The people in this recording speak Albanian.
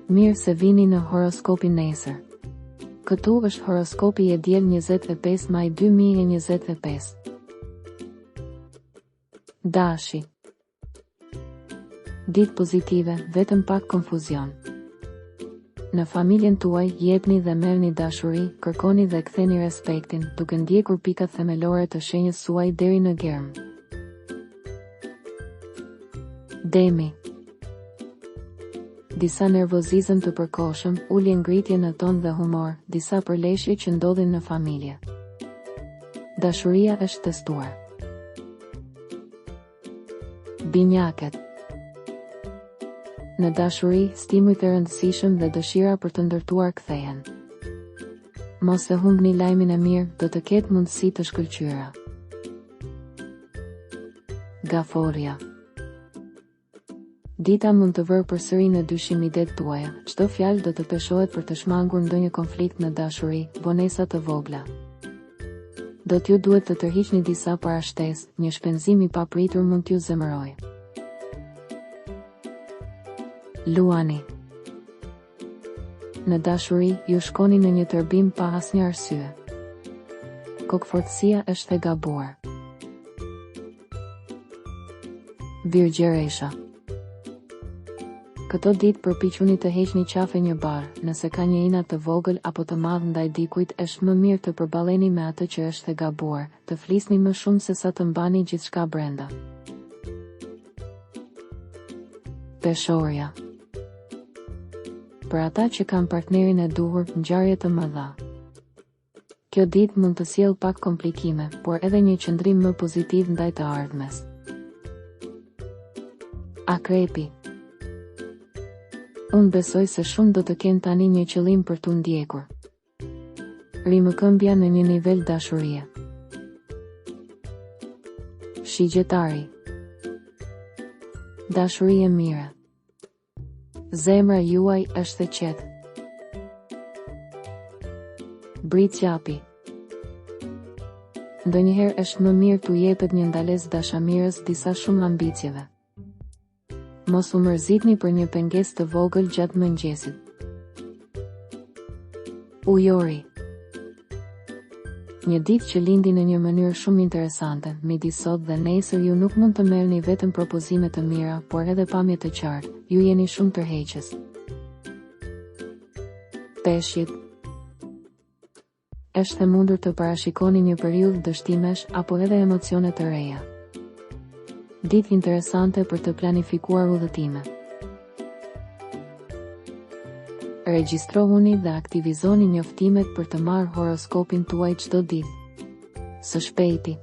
Mirë se vini në horoskopin nesër. Këtu është horoskopi e diel 25 maj 2025. Dashi. Ditë pozitive, vetëm pak konfuzion. Në familjen tuaj, jepni dhe merrni dashuri, kërkoni dhe ktheni respektin, duke ndjekur pikat themelore të shenjës suaj deri në germë. Demi. Disa nervozizëm të përkohshëm, ulje ngritje në ton dhe humor, disa përleshje që ndodhin në familje. Dashuria është testuar. Binjaket. Në dashuri, stimujt e rëndësishëm dhe dëshira për të ndërtuar kthehen. Mos e humbni lajmin e mirë, do të ketë mundësi të shkëlqyera. Gaforrja. Dita mund të vërë përsëri në dyshim idetë tuaja, çdo fjalë do të peshohet për të shmangur ndonjë konflikt në dashuri, vonesa të vogla. Do t'ju duhet të tërhiqni disa para shtesë, një shpenzim i papritur mund t'ju zemërojë. Luani. Në dashuri, ju shkoni në një tërbim pa asnjë arsye. Kokëfortësia është e gabuar. Virgjëresha. Këto ditë përpiquni të heqni qafe një barrë, nëse ka një inat të vogël apo të madh ndaj dikujt është më mirë të përballeni me atë që është e gabuar, të flisni më shumë sesa të mbani gjithçka brenda. Peshorja. Për ata që kanë partnerin e duhur, ngjarje të mëdha. Kjo ditë mund të sjellë pak komplikime, por edhe një qëndrim më pozitiv ndaj të ardhmes. Akrepi. Unë besoj se shumë do të kenë tani një qëllim për t'u ndjekur. Rimëkëmbja në një nivel dashurie. Shigjetari. Dashuri e mirë. Zemra juaj është e qetë. Bricjapi. Ndonjëherë është më mirë t'u jepet një ndalesë dashamirës disa shumë ambicieve. Mos u mërzitni për një pengesë të vogël gjatë mëngjesit. Ujori. Një ditë që lindi në një mënyrë shumë interesante, midis sot dhe nesër ju nuk mund të merrni vetëm propozime të mira, por edhe pamje të qartë, ju jeni shumë tërheqës. Peshqit. Është e mundur të parashikoni një periudhë dështimesh apo edhe emocione të reja. Ditë interesante për të planifikuar udhëtime. Regjistrohuni dhe aktivizoni njoftimet për të marrë horoskopin tuaj çdo ditë. Së shpejti.